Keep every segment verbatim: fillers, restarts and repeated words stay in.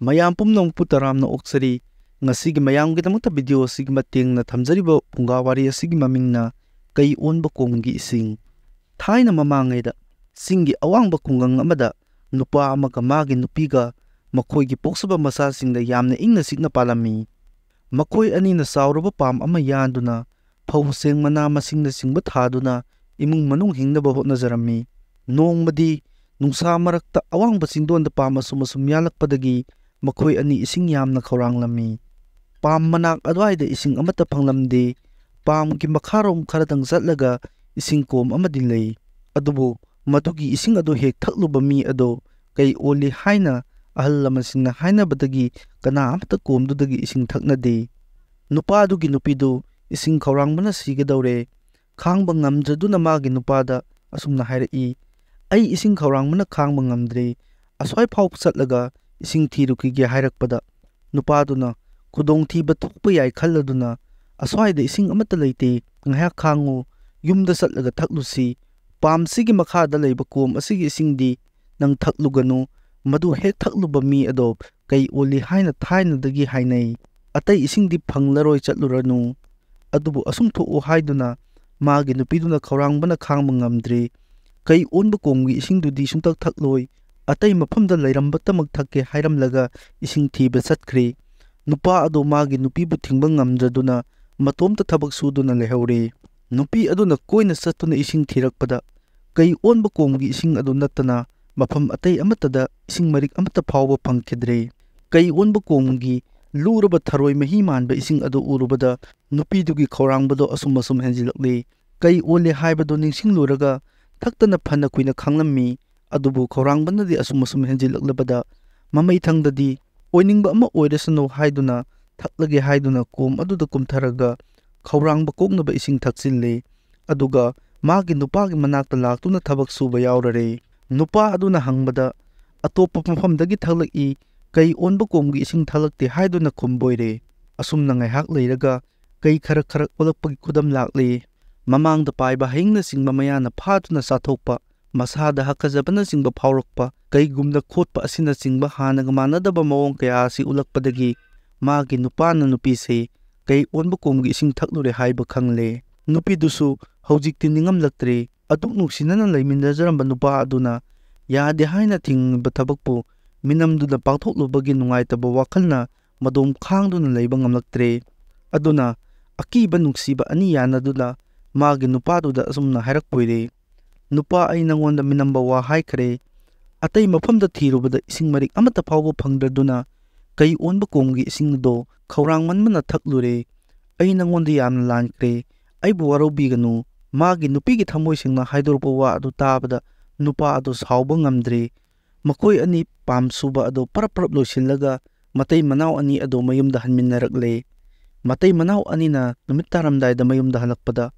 ꯃꯌꯥꯝ ꯄꯨꯝꯅꯃꯛꯄꯨ ꯇꯔꯥꯝꯅ ꯑꯣꯛꯆꯔꯤ꯫ ꯉꯁꯤꯒꯤ ꯃꯌꯥꯝꯒꯤꯗꯃꯛꯇ ꯚꯤꯗꯤꯑꯣ ꯑꯁꯤꯒꯤ ꯃꯇꯦꯡꯅ ꯊꯝꯖꯔꯤꯕ ꯐꯨꯡꯒꯥ ꯋꯥꯔꯤ ꯑꯁꯤꯒꯤ ꯃꯃꯤꯡꯅ ꯀꯩ ꯑꯣꯟꯕ ꯀꯣꯝꯒꯤ ꯏꯁꯤꯡ꯫ ꯊꯥꯏꯅ ꯃꯃꯥꯡꯉꯩꯗ ꯆꯤꯡꯒꯤ ꯑꯋꯥꯡꯕ ꯈꯨꯡꯒꯪ ꯑꯃꯗ ꯅꯨꯄꯥ ꯑꯃꯒ ꯃꯥꯒꯤ ꯅꯨꯄꯤꯒ ꯃꯈꯣꯏꯒꯤ ꯄꯣꯛꯆꯕ ꯃꯆꯥꯁꯤꯡꯗ ꯌꯥꯝꯅ ꯏꯪꯅ ꯆꯤꯛꯅ ꯄꯥꯜꯂꯝꯃꯤ꯫ ꯃꯈꯣꯏ ꯑꯅꯤꯅ ꯆꯥꯎꯔꯕ ꯄꯥꯝ ꯑꯃ ꯌꯥꯟꯗꯨꯅ ꯐꯧ ꯆꯦꯡ ꯃꯅꯥ ꯃꯁꯤꯡꯅꯆꯤꯡꯕ ꯊꯥꯗꯨꯅ ꯏꯃꯨꯡ ꯃꯅꯨꯡ ꯍꯤꯡꯅꯕ ꯍꯣꯠꯅꯖꯔꯝꯃꯤ꯫ ꯅꯣꯡꯃꯗꯤ ꯅꯨꯡꯁꯥ ꯃꯔꯛꯇ ꯑꯋꯥꯡꯕ ꯆꯤꯡꯗꯣꯟꯗ ꯄꯥꯝ ꯑꯁꯨꯝ ꯑꯁꯨꯝ ꯌꯥꯜꯂꯛꯄꯗꯒꯤ ꯃꯈꯣꯏ ꯑꯅꯤ ꯏꯁꯤꯡ ꯌꯥꯝꯅ ꯈꯧꯔꯥꯡꯂꯝꯃꯤ꯫ ꯄꯥꯝ ꯃꯅꯥꯛ ꯑꯗꯨꯋꯥꯏꯗ ꯏꯁꯤꯡ ꯑꯃꯠꯇ ꯐꯪꯂꯝꯗꯦ꯫ ꯄꯥꯝꯒꯤ ꯃꯈꯥꯔꯣꯝ ꯈꯔꯗꯪ ꯆꯠꯂꯒ ꯏꯁꯤꯡ ꯀꯣꯝ ꯑꯃꯗꯤ ꯂꯩ꯫ ꯑꯗꯨꯕꯨ ꯃꯗꯨꯒꯤ ꯏꯁꯤꯡ ꯑꯗꯨ ꯍꯦꯛ ꯊꯛꯂꯨꯕ ꯃꯤ ꯑꯗꯨ ꯀꯩ ꯑꯣꯜꯂꯤ ꯍꯥꯏꯅ ꯑꯍꯜ ꯂꯃꯟꯁꯤꯡꯅ ꯍꯥꯏꯅꯕꯗꯒꯤ ꯀꯅꯥ ꯑꯃꯠꯇ ꯀꯣꯝꯗꯨꯗꯒꯤ ꯏꯁꯤꯡ ꯊꯛꯅꯗꯦ꯫ ꯅꯨꯄꯥꯗꯨꯒꯤ ꯅꯨꯄꯤꯗꯨ ꯏꯁꯤꯡ ꯈꯧꯔꯥꯡꯕꯅ ꯁꯤꯒꯗꯧꯔꯦ꯫ ꯈꯥꯡꯕ ꯉꯝꯗ꯭ꯔꯗꯨꯅ ꯃꯥꯒꯤ ꯅꯨꯄꯥꯗ ꯑꯁꯨꯝꯅ ꯍꯥꯏꯔꯛꯏ, "ꯑꯩ ꯏꯁꯤꯡ ꯈꯧꯔꯥꯡꯕꯅ ꯈꯥꯡꯕ ꯉꯝꯗ꯭ꯔꯦ꯫ ꯑꯁ꯭ꯋꯥꯏ ꯐꯥꯎꯕ ꯆꯠꯂꯒ ꯏꯁꯤꯡ ꯊꯤꯔꯨꯈꯤꯒꯦ" ꯍꯥꯏꯔꯛꯄꯗ, ꯅꯨꯄꯥꯗꯨꯅ ꯈꯨꯗꯣꯡꯊꯤꯕ ꯊꯣꯛꯄ ꯌꯥꯏ ꯈꯜꯂꯗꯨꯅ, "ꯑꯁ꯭ꯋꯥꯏꯗ ꯏꯁꯤꯡ ꯑꯃꯠꯇ ꯂꯩꯇꯦ, ꯉꯥꯏꯍꯥꯛ ꯈꯥꯡꯉꯨ, ꯌꯨꯝꯗ ꯆꯠꯂꯒ ꯊꯛꯂꯨꯁꯤ꯫ ꯄꯥꯝꯁꯤꯒꯤ ꯃꯈꯥꯗ ꯂꯩꯕ ꯀꯣꯝ ꯑꯁꯤꯒꯤ ꯏꯁꯤꯡꯗꯤ ꯅꯪ ꯊꯛꯂꯨꯒꯅꯨ, ꯃꯗꯨ ꯍꯦꯛ ꯊꯛꯂꯨꯕ ꯃꯤ ꯑꯗꯣ ꯀꯩ ꯑꯣꯜꯂꯤ ꯍꯥꯏꯅ ꯊꯥꯏꯅꯗꯒꯤ ꯍꯥꯏꯅꯩ꯫ ꯑꯇꯩ ꯏꯁꯤꯡꯗꯤ ꯐꯪꯂꯔꯣꯏ, ꯆꯠꯂꯨꯔꯅꯨ"꯫ ꯑꯗꯨꯕꯨ ꯑꯁꯨꯝ ꯊꯣꯛꯎ ꯍꯥꯏꯗꯨꯅ ꯃꯥꯒꯤ ꯅꯨꯄꯤꯗꯨꯅ ꯈꯧꯔꯥꯡꯕꯅ ꯈꯥꯡꯕ ꯉꯝꯗ꯭ꯔꯦ꯫ ꯀꯩ ꯑꯣꯟꯕ ꯀꯣꯝꯒꯤ ꯏꯁꯤꯡꯗꯨꯗꯤ ꯁꯨꯡꯊꯛ ꯊꯛꯂꯣꯏ, ꯑꯇꯩ ꯃꯐꯝꯗ ꯂꯩꯔꯝꯕꯇꯃꯛ ꯊꯛꯀꯦ ꯍꯥꯏꯔꯝꯂꯒ ꯏꯁꯤꯡ ꯊꯤꯕ ꯆꯠꯈ꯭ꯔꯦ꯫ ꯅꯨꯄꯥ ꯑꯗꯨ ꯃꯥꯒꯤ ꯅꯨꯄꯤꯕꯨ ꯊꯤꯡꯕ ꯉꯝꯗ꯭ꯔꯗꯨꯅ ꯃꯇꯣꯝꯇ ꯊꯕꯛ ꯁꯨꯗꯨꯅ ꯂꯩꯍꯧꯔꯦ꯫ ꯅꯨꯄꯤ ꯑꯗꯨꯅ ꯀꯣꯏꯅ ꯆꯠꯇꯨꯅ ꯏꯁꯤꯡ ꯊꯤꯔꯛꯄꯗ ꯀꯩ ꯑꯣꯟꯕ ꯀꯣꯝꯒꯤ ꯏꯁꯤꯡ ꯑꯗꯨ ꯅꯠꯇꯅ ꯃꯐꯝ ꯑꯇꯩ ꯑꯃꯠꯇꯗ ꯏꯁꯤꯡ ꯃꯔꯤꯛ ꯑꯃꯠꯇ ꯐꯥꯎꯕ ꯐꯪꯈꯤꯗ꯭ꯔꯦ꯫ ꯀꯩ ꯑꯣꯟꯕ ꯀꯣꯝꯒꯤ ꯂꯨꯔꯕ ꯊꯔꯣꯏ ꯃꯍꯤ ꯃꯥꯟꯕ ꯏꯁꯤꯡ ꯑꯗꯨ ꯎꯔꯨꯕꯗ ꯅꯨꯄꯤꯗꯨꯒꯤ ꯈꯧꯔꯥꯡꯕꯗꯣ ꯑꯁꯨꯝ ꯑꯁꯨꯝ ꯍꯦꯟꯖꯤꯜꯂꯛꯂꯤ꯫ ꯀꯩ ꯑꯣꯜꯂꯦ ꯍꯥꯏꯕꯗꯨ ꯅꯤꯡꯁꯤꯡꯂꯨꯔꯒ ꯊꯛꯇꯅ ꯐꯅ ꯀꯨꯏꯅ ꯈꯥꯡꯂꯝꯃꯤ꯫ ꯑꯗꯨꯕꯨ ꯈꯧꯔꯥꯡꯕꯅꯗꯤ ꯑꯁꯨꯝ ꯑꯁꯨꯝ ꯍꯦꯟꯖꯤꯜꯂꯛꯂꯕꯗ ꯃꯃꯩꯊꯪꯗꯗꯤ ꯑꯣꯏꯅꯤꯡꯕ ꯑꯃ ꯑꯣꯏꯔꯁꯅꯨ ꯍꯥꯏꯗꯨꯅ ꯊꯛꯂꯒꯦ ꯍꯥꯏꯗꯨꯅ ꯀꯣꯝ ꯑꯗꯨꯗ ꯀꯨꯝꯊꯔꯒ ꯈꯧꯔꯥꯡꯕ ꯀꯣꯛꯅꯕ ꯏꯁꯤꯡ ꯊꯛꯆꯤꯜꯂꯤ꯫ ꯑꯗꯨꯒ ꯃꯥꯒꯤ ꯅꯨꯄꯥꯒꯤ ꯃꯅꯥꯛꯇ ꯂꯥꯛꯇꯨꯅ ꯊꯕꯛ ꯁꯨꯕ ꯌꯥꯎꯔꯔꯦ꯫ ꯅꯨꯄꯥ ꯑꯗꯨꯅ ꯍꯪꯕꯗ ꯑꯇꯣꯞꯄ ꯃꯐꯝꯗꯒꯤ ꯊꯛꯂꯛꯏ, ꯀꯩ ꯑꯣꯟꯕ ꯀꯣꯝꯒꯤ ꯏꯁꯤꯡ ꯊꯛꯂꯛꯇꯦ ꯍꯥꯏꯗꯨꯅ ꯈꯨꯝꯕꯣꯏꯔꯦ꯫ ꯑꯁꯨꯝꯅ ꯉꯥꯏꯍꯥꯛ ꯂꯩꯔꯒ ꯀꯩ ꯈꯔ ꯈꯔ ꯑꯣꯜꯂꯛꯄꯒꯤ ꯈꯨꯗꯝ ꯂꯥꯛꯂꯤ꯫ ꯃꯃꯥꯡꯗ ꯄꯥꯏꯕ ꯍꯌꯤꯡꯅꯆꯤꯡꯕ ꯃꯌꯥꯅ ꯐꯥꯗꯨꯅ ꯆꯥꯊꯣꯛꯄ ꯃꯁꯥꯗ ꯍꯥꯀꯠꯆꯕꯅꯆꯤꯡꯕ ꯐꯥꯎꯔꯛꯄ, ꯀꯩꯒꯨꯝꯅ ꯈꯣꯠꯄ ꯑꯁꯤꯅꯆꯤꯡꯕ ꯍꯥꯟꯅꯒ ꯃꯥꯟꯅꯗꯕ ꯃꯑꯣꯡ ꯀꯌꯥ ꯑꯁꯤ ꯎꯠꯂꯛꯄꯗꯒꯤ ꯃꯥꯒꯤ ꯅꯨꯄꯥꯅ ꯅꯨꯄꯤꯁꯤ ꯀꯩ ꯑꯣꯟꯕ ꯀꯣꯝꯒꯤ ꯏꯁꯤꯡ ꯊꯛꯂꯨꯔꯦ ꯍꯥꯏꯕ ꯈꯪꯂꯦ꯫ ꯅꯨꯄꯤꯗꯨꯁꯨ ꯍꯧꯖꯤꯛꯇꯤ ꯅꯤꯡꯉꯝꯂꯛꯇ꯭ꯔꯦ꯫ ꯑꯗꯨꯛ ꯅꯨꯡꯁꯤꯅꯅ ꯂꯩꯃꯤꯟꯅꯖꯔꯝꯕ ꯅꯨꯄꯥ ꯑꯗꯨꯅ ꯌꯥꯗꯦ ꯍꯥꯏꯅ ꯊꯤꯡꯕ ꯊꯕꯛꯄꯨ ꯃꯤꯅꯝꯗꯨꯅ ꯄꯥꯡꯊꯣꯛꯂꯨꯕꯒꯤ ꯅꯨꯡꯉꯥꯏꯇꯕ ꯋꯥꯈꯜꯅ ꯃꯗꯣꯝ ꯈꯥꯡꯗꯨꯅ ꯂꯩꯕ ꯉꯝꯂꯛꯇ꯭ꯔꯦ꯫ ꯑꯗꯨꯅ ꯑꯀꯤꯕ ꯅꯨꯡꯁꯤꯕ ꯑꯅꯤ ꯌꯥꯅꯗꯨꯅ ꯃꯥꯒꯤ ꯅꯨꯄꯥꯗꯨꯗ ꯑꯁꯨꯝꯅ ꯍꯥꯏꯔꯛꯄꯣꯏꯔꯦ, "ꯅꯨꯄꯥ, ꯑꯩ ꯅꯉꯣꯟꯗ ꯃꯤꯅꯝꯕ ꯋꯥ ꯍꯥꯏꯈ꯭ꯔꯦ꯫ ꯑꯇꯩ ꯃꯐꯝꯗ ꯊꯤꯔꯨꯕꯗ ꯏꯁꯤꯡ ꯃꯔꯤꯛ ꯑꯃꯠꯇ ꯐꯥꯎꯕ ꯐꯪꯗ꯭ꯔꯗꯨꯅ ꯀꯩ ꯑꯣꯟꯕ ꯀꯣꯝꯒꯤ ꯏꯁꯤꯡ ꯑꯗꯣ ꯈꯧꯔꯥꯡꯃꯟꯕꯅ ꯊꯛꯂꯨꯔꯦ꯫ ꯑꯩ ꯅꯉꯣꯟꯗ ꯌꯥꯝꯅ ꯂꯥꯟꯈ꯭ꯔꯦ꯫ ꯑꯩꯕꯨ ꯋꯥꯔꯧꯕꯤꯒꯅꯨ꯫" ꯃꯥꯒꯤ ꯅꯨꯄꯤꯒꯤ ꯊꯃꯣꯏ ꯁꯦꯡꯅ ꯍꯥꯏꯗꯣꯔꯛꯄ ꯋꯥ ꯑꯗꯨ ꯇꯥꯕꯗ ꯅꯨꯄꯥ ꯑꯗꯨ ꯁꯥꯎꯕ ꯉꯝꯗ꯭ꯔꯦ꯫ ꯃꯈꯣꯏ ꯑꯅꯤ ꯄꯥꯝ ꯁꯨꯕ ꯑꯗꯨ ꯄꯔꯞ ꯄꯔꯞ ꯂꯣꯏꯁꯤꯜꯂꯒ ꯃꯇꯩ ꯃꯅꯥꯎ ꯑꯅꯤ ꯑꯗꯨ ꯃꯌꯨꯝꯗ ꯍꯟꯃꯤꯟꯅꯔꯛꯂꯦ꯫ ꯃꯇꯩ ꯃꯅꯥꯎ ꯑꯅꯤꯅ ꯅꯨꯃꯤꯠ ꯇꯥꯔꯝꯗꯥꯏꯗ ꯃꯌꯨꯝꯗ ꯍꯜꯂꯛꯄꯗ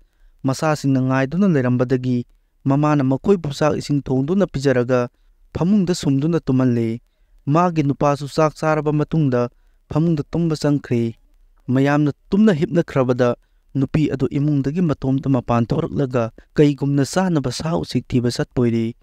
ꯃꯆꯥꯁꯤꯡꯅ ꯉꯥꯏꯗꯨꯅ ꯂꯩꯔꯝꯕꯗꯒꯤ ꯃꯃꯥꯅ ꯃꯈꯣꯏꯕꯨ ꯆꯥꯛ ꯏꯁꯤꯡ ꯊꯣꯡꯗꯨꯅ ꯄꯤꯖꯔꯒ ꯐꯃꯨꯡꯗ ꯁꯨꯝꯗꯨꯅ ꯇꯨꯝꯍꯜꯂꯦ꯫ ꯃꯥꯒꯤ ꯅꯨꯄꯥꯁꯨ ꯆꯥꯛ ꯆꯥꯔꯕ ꯃꯇꯨꯡꯗ ꯐꯃꯨꯡꯗ ꯇꯨꯝꯕ ꯆꯪꯈ꯭ꯔꯦ꯫ ꯃꯌꯥꯝꯅ ꯇꯨꯝꯅ ꯍꯤꯞꯅꯈ꯭ꯔꯕꯗ ꯅꯨꯄꯤ ꯑꯗꯨ ꯏꯃꯨꯡꯗꯒꯤ ꯃꯇꯣꯝꯇ ꯃꯄꯥꯟ ꯊꯣꯔꯛꯂꯒ ꯀꯩꯒꯨꯝꯅ ꯆꯥꯅꯕ ꯁꯥ ꯎꯆꯦꯛ ꯊꯤꯕ ꯆꯠꯄꯣꯏꯔꯦ꯫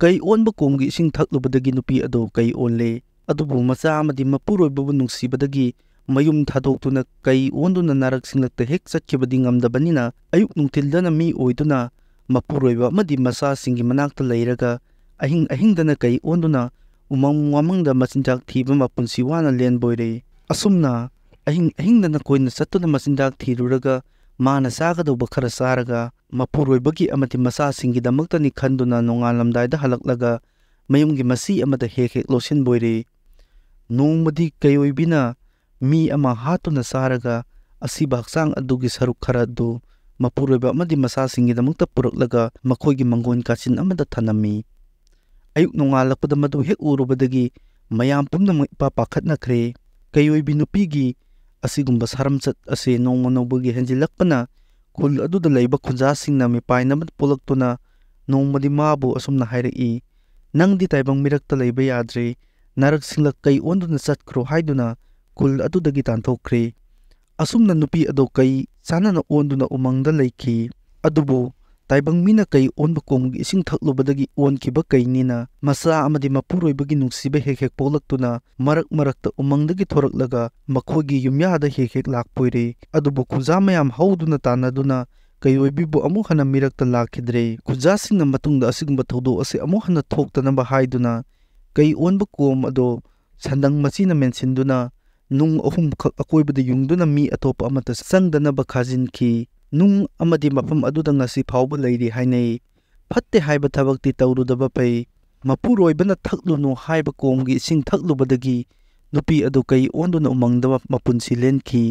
ꯀꯩ ꯑꯣꯟꯕ ꯀꯣꯝꯒꯤ ꯏꯁꯤꯡ ꯊꯛꯂꯨꯕꯗꯒꯤ ꯅꯨꯄꯤ ꯑꯗꯨ ꯀꯩ ꯑꯣꯜꯂꯦ꯫ ꯑꯗꯨꯕꯨ ꯃꯆꯥ ꯑꯃꯗꯤ ꯃꯄꯨꯔꯣꯏꯕꯕꯨ ꯅꯨꯡꯁꯤꯕꯗꯒꯤ ꯃꯌꯨꯝ ꯊꯥꯗꯣꯛꯇꯨꯅ ꯀꯩ ꯑꯣꯟꯗꯨꯅ ꯅꯥꯔꯛ ꯁꯤꯡꯂꯛꯇ ꯍꯦꯛ ꯆꯠꯈꯤꯕꯗꯤ ꯉꯝꯗꯕꯅꯤꯅ, ꯑꯌꯨꯛ ꯅꯨꯡꯊꯤꯜꯗꯅ ꯃꯤ ꯑꯣꯏꯗꯨꯅ ꯃꯄꯨꯔꯣꯏꯕ ꯑꯃꯗꯤ ꯃꯆꯥꯁꯤꯡꯒꯤ ꯃꯅꯥꯛꯇ ꯂꯩꯔꯒ ꯑꯍꯤꯡ ꯑꯍꯤꯡꯗꯅ ꯀꯩ ꯑꯣꯟꯗꯨꯅ ꯎꯃꯪ ꯋꯥꯃꯪꯗ ꯃꯆꯤꯟꯖꯥꯛ ꯊꯤꯕ ꯃꯄꯨꯟꯁꯤ ꯋꯥꯅ ꯂꯦꯟꯕꯣꯏꯔꯦ꯫ ꯑꯁꯨꯝꯅ ꯑꯍꯤꯡ ꯑꯍꯤꯡꯗꯅ ꯀꯣꯏꯅ ꯆꯠꯇꯨꯅ ꯃꯆꯤꯟꯖꯥꯛ ꯊꯤꯔꯨꯔꯒ ꯃꯥꯅ ꯆꯥꯒꯗꯧꯕ ꯈꯔ ꯆꯥꯔꯒ ꯃꯄꯨꯔꯣꯏꯕꯒꯤ ꯑꯃꯗꯤ ꯃꯆꯥꯁꯤꯡꯒꯤꯗꯃꯛꯇꯅꯤ ꯈꯟꯗꯨꯅ ꯅꯣꯡꯉꯥꯜꯂꯝꯗꯥꯏꯗ ꯍꯜꯂꯛꯂꯒ ꯃꯌꯨꯝꯒꯤ ꯃꯁꯤ ꯑꯃꯗ ꯍꯦꯛ ꯍꯦꯛ ꯂꯣꯠꯁꯤꯟꯕꯣꯏꯔꯦ꯫ ꯅꯣꯡꯃꯗꯤ ꯀꯩꯑꯣꯏꯕꯤꯅ ꯃꯤ ꯑꯃ ꯍꯥꯠꯇꯨꯅ ꯆꯥꯔꯒ ꯑꯁꯤꯕ ꯍꯛꯆꯥꯡ ꯑꯗꯨꯒꯤ ꯁꯔꯨꯛ ꯈꯔ ꯑꯗꯨ ꯃꯄꯨꯔꯣꯏꯕ ꯑꯃꯗꯤ ꯃꯆꯥꯁꯤꯡꯒꯤꯗꯃꯛꯇ ꯄꯨꯔꯛꯂꯒ ꯃꯈꯣꯏꯒꯤ ꯃꯪꯒꯣꯟ ꯀꯥꯆꯤꯟ ꯑꯃꯗ ꯊꯅꯝꯃꯤ꯫ ꯑꯌꯨꯛ ꯅꯣꯡꯉꯥꯜꯂꯛꯄꯗ ꯃꯗꯨ ꯍꯦꯛ ꯎꯔꯨꯕꯗꯒꯤ ꯃꯌꯥꯝ ꯄꯨꯝꯅꯃꯛ ꯏꯄꯥ ꯄꯥꯈꯠꯅꯈ꯭ꯔꯦ꯫ ꯀꯩꯑꯣꯏꯕꯤ ꯅꯨꯄꯤꯒꯤ ꯑꯁꯤꯒꯨꯝꯕ ꯁꯥꯔꯝꯆꯠ ꯑꯁꯤ ꯅꯣꯡꯃ ꯅꯣꯡꯃꯒꯤ ꯍꯦꯟꯖꯤꯜꯂꯛꯄꯅ ꯈꯨꯜ ꯑꯗꯨꯗ ꯂꯩꯕ ꯈꯨꯟꯖꯥꯁꯤꯡꯅ ꯃꯤꯄꯥꯏꯅꯕ ꯄꯣꯛꯂꯛꯇꯨꯅ ꯅꯣꯡꯃꯗꯤ ꯃꯥꯕꯨ ꯑꯁꯨꯝꯅ ꯍꯥꯏꯔꯛꯏ, "ꯅꯪꯗꯤ ꯇꯥꯏꯕꯪ ꯃꯤꯔꯛꯇ ꯂꯩꯕ ꯌꯥꯗ꯭ꯔꯦ꯫ ꯅꯥꯔꯛ ꯁꯤꯡꯂꯛ ꯀꯩ ꯑꯣꯟꯗꯨꯅ ꯆꯠꯈ꯭ꯔꯣ" ꯍꯥꯏꯗꯨꯅ ꯈꯨꯜ ꯑꯗꯨꯗꯒꯤ ꯇꯥꯟꯊꯣꯛꯈ꯭ꯔꯦ꯫ ꯑꯁꯨꯝꯅ ꯅꯨꯄꯤ ꯑꯗꯨ ꯀꯩ ꯆꯥꯅꯅ ꯑꯣꯟꯗꯨꯅ ꯎꯃꯪꯗ ꯂꯩꯈꯤ꯫ ꯑꯗꯨꯕꯨ ꯇꯥꯏꯕꯪ ꯃꯤꯅ ꯀꯩ ꯑꯣꯟꯕ ꯀꯣꯝꯒꯤ ꯏꯁꯤꯡ ꯊꯛꯂꯨꯕꯗꯒꯤ ꯑꯣꯟꯈꯤꯕ ꯀꯩꯅꯤꯅ ꯃꯆꯥ ꯑꯃꯗꯤ ꯃꯄꯨꯔꯣꯏꯕꯒꯤ ꯅꯨꯡꯁꯤꯕ ꯍꯦꯛ ꯍꯦꯛ ꯄꯣꯛꯂꯛꯇꯨꯅ ꯃꯔꯛ ꯃꯔꯛꯇ ꯎꯃꯪꯗꯒꯤ ꯊꯣꯔꯛꯂꯒ ꯃꯈꯣꯏꯒꯤ ꯌꯨꯝꯌꯥꯗ ꯍꯦꯛ ꯍꯦꯛ ꯂꯥꯛꯄꯣꯏꯔꯦ꯫ ꯑꯗꯨꯕꯨ ꯈꯨꯟꯖꯥ ꯃꯌꯥꯝ ꯍꯧꯗꯨꯅ ꯇꯥꯟꯅꯗꯨꯅ ꯀꯩ ꯑꯣꯏꯕꯤꯕꯨ ꯑꯃꯨꯛ ꯍꯟꯅ ꯃꯤꯔꯛꯇ ꯂꯥꯛꯈꯤꯗ꯭ꯔꯦ꯫ ꯈꯨꯟꯖꯥꯁꯤꯡꯅ ꯃꯇꯨꯡꯗ ꯑꯁꯤꯒꯨꯝꯕ ꯊꯧꯗꯣꯛ ꯑꯁꯤ ꯑꯃꯨꯛ ꯍꯟꯅ ꯊꯣꯛꯇꯅꯕ ꯍꯥꯏꯗꯨꯅ ꯀꯩ ꯑꯣꯟꯕ ꯀꯣꯝ ꯑꯗꯣ ꯁꯟꯗꯪ ꯃꯆꯤꯅ ꯃꯦꯟꯁꯤꯟꯗꯨꯅ ꯅꯨꯡ ꯑꯍꯨꯝꯈꯛ ꯑꯀꯣꯏꯕꯗ ꯌꯨꯡꯗꯨꯅ ꯃꯤ ꯑꯇꯣꯞꯄ ꯑꯃꯠꯇ ꯆꯪꯗꯅꯕ ꯈꯥꯖꯤꯟꯈꯤ꯫ ꯅꯨꯡ ꯑꯃꯗꯤ ꯃꯐꯝ ꯑꯗꯨꯗ ꯉꯁꯤ ꯐꯥꯎꯕ ꯂꯩꯔꯤ ꯍꯥꯏꯅꯩ꯫ ꯐꯠꯇꯦ ꯍꯥꯏꯕ ꯊꯕꯛꯇꯤ ꯇꯧꯔꯨꯗꯕ ꯐꯩ꯫ ꯃꯄꯨꯔꯣꯏꯕꯅ ꯊꯛꯂꯨꯅꯨ ꯍꯥꯏꯕ ꯀꯣꯝꯒꯤ ꯏꯁꯤꯡ ꯊꯛꯂꯨꯕꯗꯒꯤ ꯅꯨꯄꯤ ꯑꯗꯨ ꯀꯩ ꯑꯣꯟꯗꯨꯅ ꯎꯃꯪꯗ ꯃꯄꯨꯟꯁꯤ ꯂꯦꯟꯈꯤ꯫